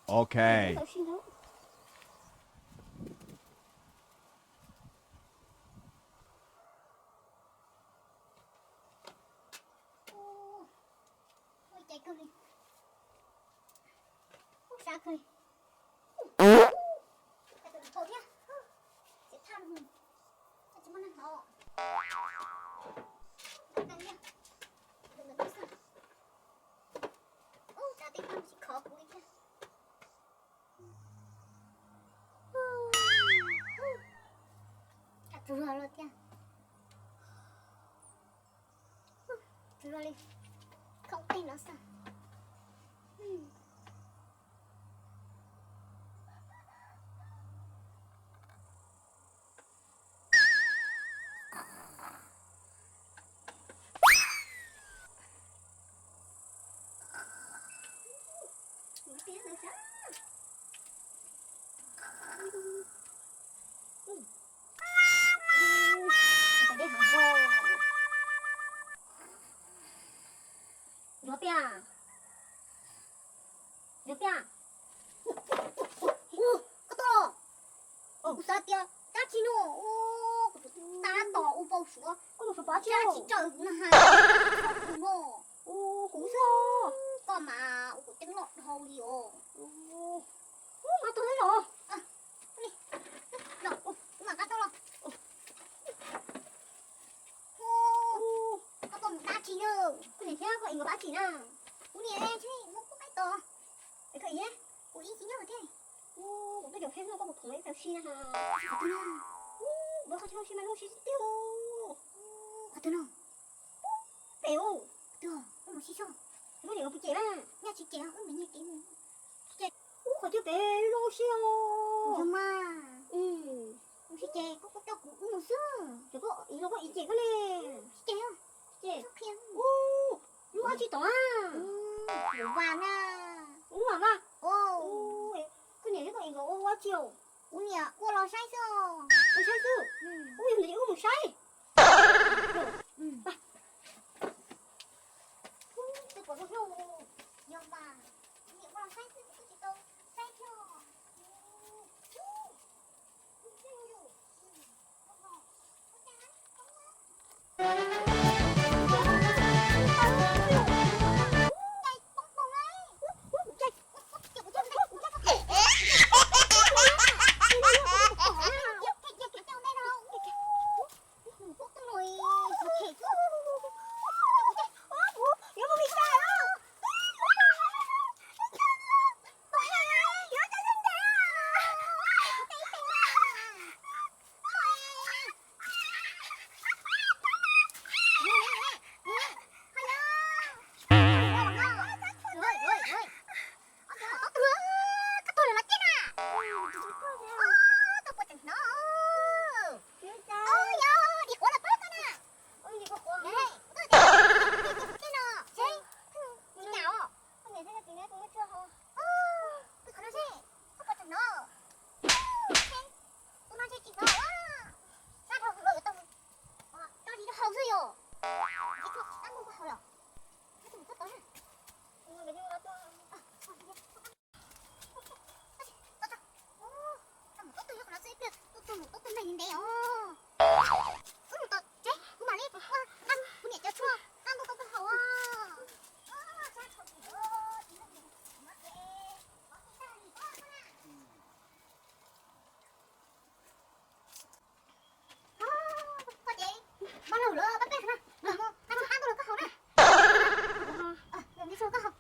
Ok. Tus loj loj thiab. Tus loj li khoob tej no xwb. Yuav tiag, yuav tiag. Koj tuaj los. Kuv xav tias dab tsi no, kuv tab tom ua npau suav, koj mus suav pov dab tsi, dab tsi raws kuv no hais, kuv no. Kuv xwb. Koj mas ua kuv ceeb loj dhau li os. Mas tuag xwb los. Los, kuv mam nqa tau los. Koj tuaj mus dab tsi na? Koj niam thiab koj ib nkawd pab tsim na. Kuv niam tsis muab kuv qaib tos. Es koj ib? Kuv ib tsis nyob thiab. Kuv tuaj caum Pheej Hluj koj mus thoom ib tag si na. Ua koj tsis muaj si mas lub si tiag. Qhov twg no? Pem u. Twg? Mus sib soj. Lub niam puas cem na? Nyaj tsis cem, wb mus nyiag kev mus. Ub, qhov twg pem lub si os. Yog mas. Mus sib cem, koj kuj coj kuv wb mus xwb. Ces koj ib los koj ib cem koj ne. Sib cem, sib cem. Ub, lub dab tsi tom na? Lub vas na. Lub vas mas. Koj niam thiab koj ib nkawd ua dab tsi os? Kuv niam ua los saib xwb. Ua saib xwb. Ub, yog li wb mus saib. Twb pom zoo zoo, yog mas, kuv niam ua los saib xwb, kuv twb tsis tau saib thiab. Wb mus tom tsev, kuv mam li ua kuv niam cov tshuaj nqa ntuj tau kawg haus os. Koj ces, pab laug lawv pab peb na, los mus nqa ntuj los koj haus na. Los nqa ntuj los koj haus.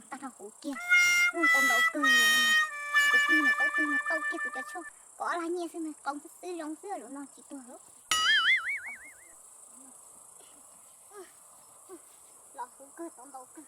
Tag nrho huv kiag, tau ntau kawg, kuv plig mas tau twg mas tau kiag kuv cov tshuaj, kom ob lag nyiaj xwb mas qoo xwb xwb zoo xwb lawm no tsis tuag lawm. Los huv kawg tau ntau kawg.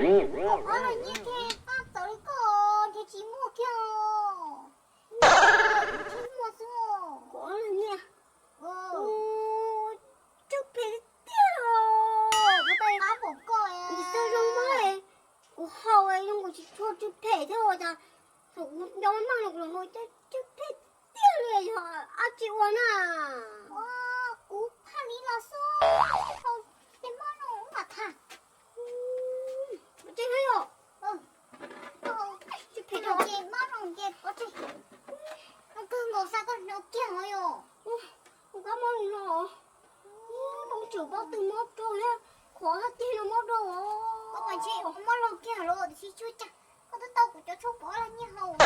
Kaum ob los nyiaj kiag pab txawv li koj nrhiav tsis muaj kiag os. Tsis muaj xwb. Kaum ob los nyiaj. Tsw phem tiag tiag los. Qab npaum koj es. Kuv xav zoo mab es, kuv haus zoo nkaus tsis tshua tsw phem thiab ua cas thaum kuv nco maj los kuv los haus cas tsw phem tiag li, yog dab tsi ua na? Kuv phaj li los xwb, haus tej mab no mam tham. Ces no yom, ces mab no ces pov tseg. Kawg nkaus xav koj hnov kiag os yom. Kuv kab mob no, poob tswm pob tw mob rau thiab, qhov tiag no mob rau. Koj mas ntshe mob laug kiag los tiam sis tsuas cas koj twb tau kuv cov tshuaj pov lag nyiaj haus,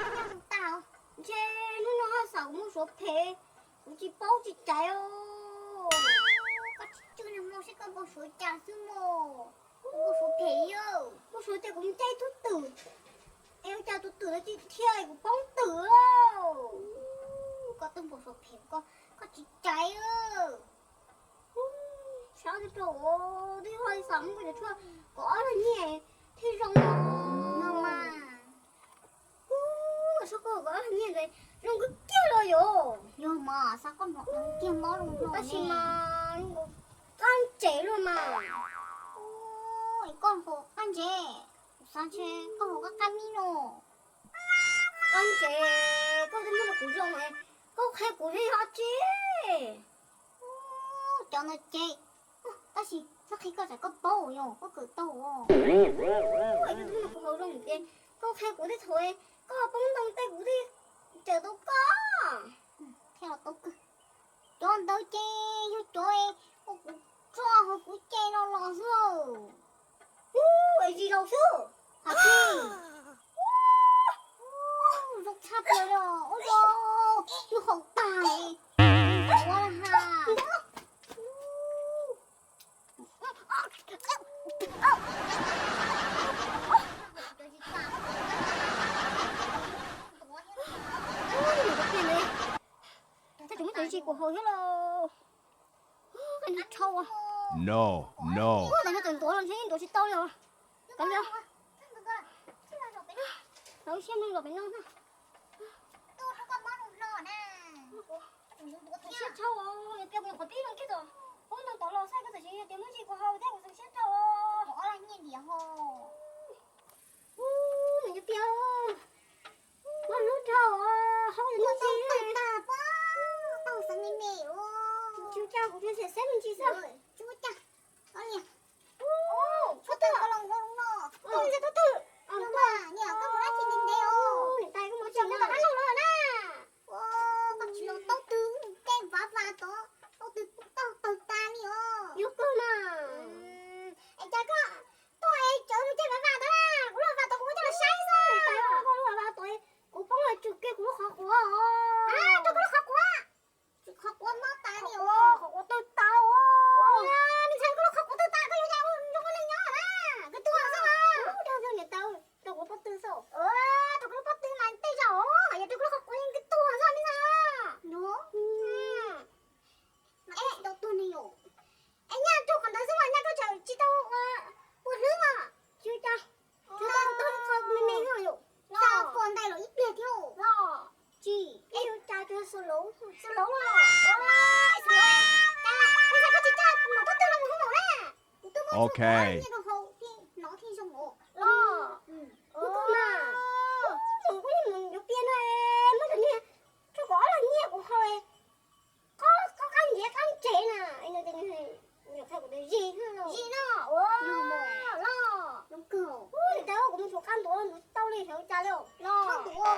nyiaj mus tas. Ntshe hnub no haj xav kuv muaj suav phem, kuv tsis paub tsis caiv os. Koj tsis tswj nag hmo seb koj npau suav cas xwb mog. Npau suav phem yog npau suav tias kuv mus caij tug twm, es ua cas tus twm no tsis dhia kuv poob twm. Koj twb npau suav phem koj, koj tsis caiv. Sab rau twb ho xav muab kuv cov tshuaj kaum ob lag nyiaj thiaj zoo no mas. Xav koj kaum ob lag nyiaj ntawd zoo kawg kiag los yom. Yog mas xav koj hnov kiag mob zoo zoo tab sis mas qab ntsev luaj mas. Koj haus qab ntsev, kuv xav ntshe koj haus qab qab mib no. Qab ntsev koj twb muab rau kuv zoo, koj qhia kuv thiab yog tsi. Cov no ces, tab sis txhob qhia koj tsam koj paub yog koj kawm tau. Koj twb muab rau kuv haus zoo ces koj qhia kuv thiab thaum koj poob ntoo tej kuv thiaj cawm tau koj. Thiaj los tau kawg. Cov ntawd ces yog cov ua kuv tso hauv kuv ce no los xwb. Ub, es zis laus xwb. Hais tias zoo tshaj plaws li os, ua rau yus haus tag li. Ua ha. Tab sis muab cov zis kuv haus thiab los. Koj ntshaw dhau. No, no. Ua tas no tawm ntuav los ntshe ntuav tsis tau li os. Kav liam. Lawv siab mloog los pem no na. Siab dhau, pia kuv nyuam qhuav pib no kiag tod. Ub, no tod los xwb koj tam sim tias muab zis kuv haus thiab kuv siab dhau. Ub, nws piav. Muab lub rau haus li tsis tau xeev me me. Tsis ua cas, kuv tsuas xav xav me ntsis xwb. Tsis ua cas. Tshuav twg? Tshuav twg? Niam, koj mus dab tsi ntev ntev os? Niam tais, koj mus tsev no tom qab laug lawm na. Koj tsis los taub twg, kev vav vas tod, taub twg taug tawg tas li os. Yus kawg mas. Es cas koj tuaj es cawv mus caij vav vas tod na, kuv lub vav vas tod kuv muab coj los saib xwb. Niam tais, koj lub vav vas tod kuv poob los tsw kiag kuv lub qhov quav os. Rau koj lub qhov quav. Qhov quav mob tas li os. Qhov quav tawg tas os. Me ntxhais, koj lub qhov quav tawg tas koj yuav ua zoo ua neej nyob na. Koj tuag xwb mas. Niam tais, rau kuv lub pob tw xwb. Rau koj lub pob tw mas tej zaum yog rau koj lub qhov quav yeej koj tuag xwb me ntxhais. Es tau tuag ne yom. Es nyaj rau qhov ntawd xwb mas nyaj koj tseem tsis tau ua hlwb mas. Tsis ua cas, tsuas tau tau qhov me me xwb yom. Tau pua ntais los ib pliag thiab los. Tsis, es ua cas tsuas xuas lauv, xuas lauv los. Ua, xuas lauv. Cas, ua cas koj tsis coj kuv mam tuaj twg los mus hauv maum na. Kuv twb muab tshuaj nyiaj rau hauv thiab hnov thiaj zoo os. Los. Ua kawg mas. Mus kuj yeej mus yuav pias no, muab cov niag tshuaj kaum ob lag nyiaj kuv haus. Qab, qab, qab ntiav qab ntsev na, nyuam qhuav kuv tus zis, zis no, los, los, ub, niam tais, kuv mus tshuav qab ntuav ntuav tsis tau li, xyov ua cas li os. Los, ua,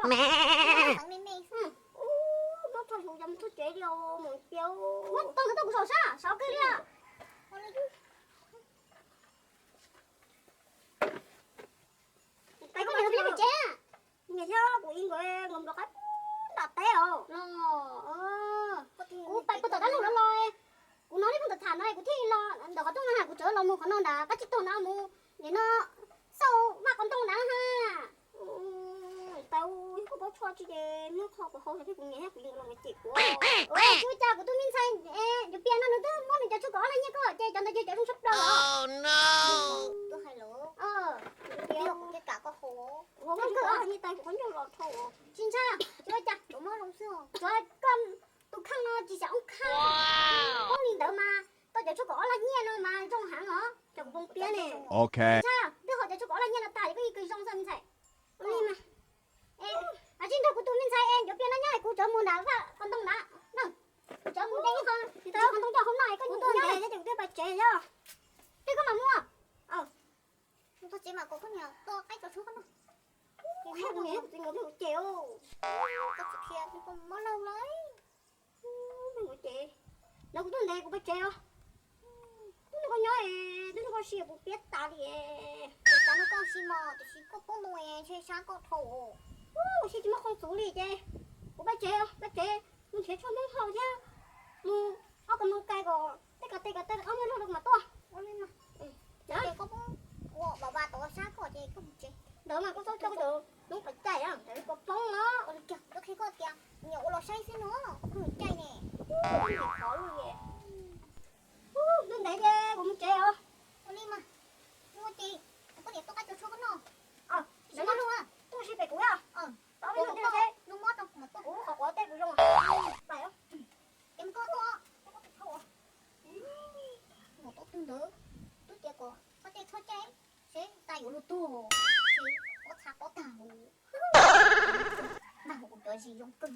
Ub, muab txog hlub cov mus txog tsev li os, mus tiag. Muab tau ntawd tuaj kuv saum sab, sav kawg li. Peb koj niam peb pem tsev. Niam thiab kuv ib nkawd nkaum nkaus qab nram teb os. Los, kuv pais puag tom dab laug no los, kuv hnov nej pheej tham tham no kuv thiaj li los ntawm qhov rooj no, kuv txawm los mus qhov no nrad, qab tsib taug nrad mus, nim no xauj vaj qhov ntoo nrad ha. Tau, koj paub tshuaj tsis ces muab qho kuv hau thiab kuv niam thiab kuv yeej los cem kuv. Tsis ua cas kuv tus me ntxhais, cov pias no nws twb muab nws cov tshuaj kom ob lag nyiaj koj ces cov ntawd ces cov zoo tshaj plaws os. Twb hais lawm, kuv thiaj kam koj hau. Kuv hau ob lag nyiaj tas kuv qhov ncauj los dhau. Tsis ntshai, tsis ua cas, tsuas koj tus kheej no tsis xav ua kheej. Paub li ntawd mas tau cov tshuaj kom ob lag nyiaj no mas zoo heev os, cov kuv poob piab ne. Tsis ntshai, twb haus cov tshuaj kom ob lag nyiaj no tas ces koj yeej kawg zoo xwb me ntxhais. Ua li mas, es, tsij nrog kuv tus me ntxhais es cov pias no nyob es kuv txawm mus nram vaj qhov ntoo nrad na. Kuv txawm mus de ib qho, de qhov ntoo coj hauv no es koj mus nyob. Twb koj mam mus. Mus txog tsev mas kom koj niam tua qaib tso tshuaj koj noj. Kuv qhia kuv niam kuv txiv nkawd thiab kuv ces, koj tsis qhia kuv mob laug lawm. Ces no kuv tuaj ntes kuv pab tsev os. Twb nrog koj nyob, twb nrog koj si kuv piab tas li. Kuv xav nrog koj si mas tiam sis koj poob ntoo ntshe sab koj dhau. Kuv si tsis muaj qhov txuv li ces kuv pab tsev os, pab tsev mus nrhiav tshuaj Hmoob haus thiab mus ob kas moos kais kom tej kas tes kas tes ob muaj zog rau kuv mam tuaj. Ua li mas, ces koj poob ua vas vas tau sab koj ces koj mus tsev. Ntawd mas koj txhob coj cov Hmoob pov caij, cov poob os. Ua li cas, koj qhia koj tias niam ua los saib xwb no, koj mus caij ne. Qhov li, twb ntev ces kuv mus tsev os. Ua li mas, ua ces koj niam tua qaib tso tshuaj koj noj. Ntawd no, tuaj si pem kuv os. Tau, mus tau, mus tau, kuv qhov quav tej kuv zoo. Pais os. Ces mus koj tuaj. Mus tau twg ntawd, twb tias kom koj tej txhob caij, seb tas yuav luag tuag, seb pob txha pob tag huv. Nag huv kuv cov zis zoo kawg.